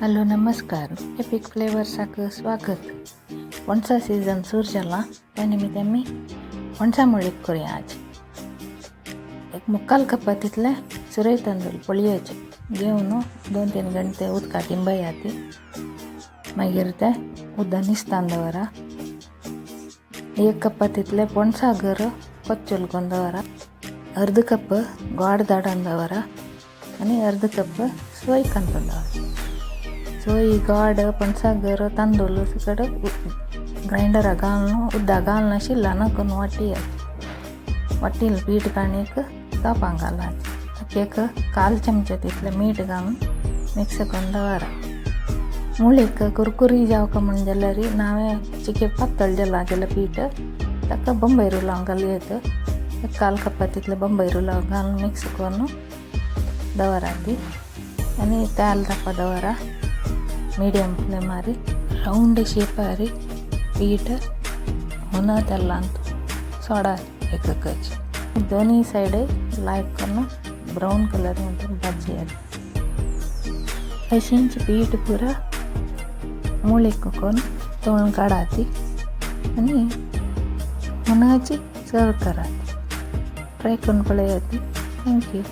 Hello नमस्कार, epic फ्लेवर्साक स्वागत। पणसा season सुरू जाला, त्या निमित्त आमी पणसा मुळीक करूया आज। एक मुक्काल कप्पा तितले सुरय तांदूळ पोळयेचे घेवन 2-3 घंटे उदकांत हिंबयात, मागीर ते उदक निस्तान दवरा। 1 कप्पा तितले पणसा गर कोच्चूल करून दवरा, अर्द कप गोड दाडान दवरा आनी अर्द कप सोय कांतून दवरा। सोय गोड पणसा गर तांदूळ सकट ग्रायंडरा घालून उदक घालून ल्हान करून वाटयात। वाटील पीठ काडून तोपां घालात, एक 1/4 चमचा तितलें मीठ घालून मिक्स करून दवरा। मुळीक कुरकुरी जावका म्हण जाल्यार नावें चिके पातळ जाला जाल्यार पीठ ताका बंबय रुलाव घालूं येत, 1/4 कप्पा तितलें बंबय रुलाव घालून मिक्स करून दवरात आनी तेल तापा दवरा। मीडियम फ्लेमार रावंड शेपार पीठ हुना तेलांत सोडा एककच दोनूय सायड लायक करून ब्रावन कलर भाजयात। अशींच पीठ पुरा मुळीक करून तळून काडात आनी हुनाची सर्व करात। ट्राय करून पळयात। Thank you.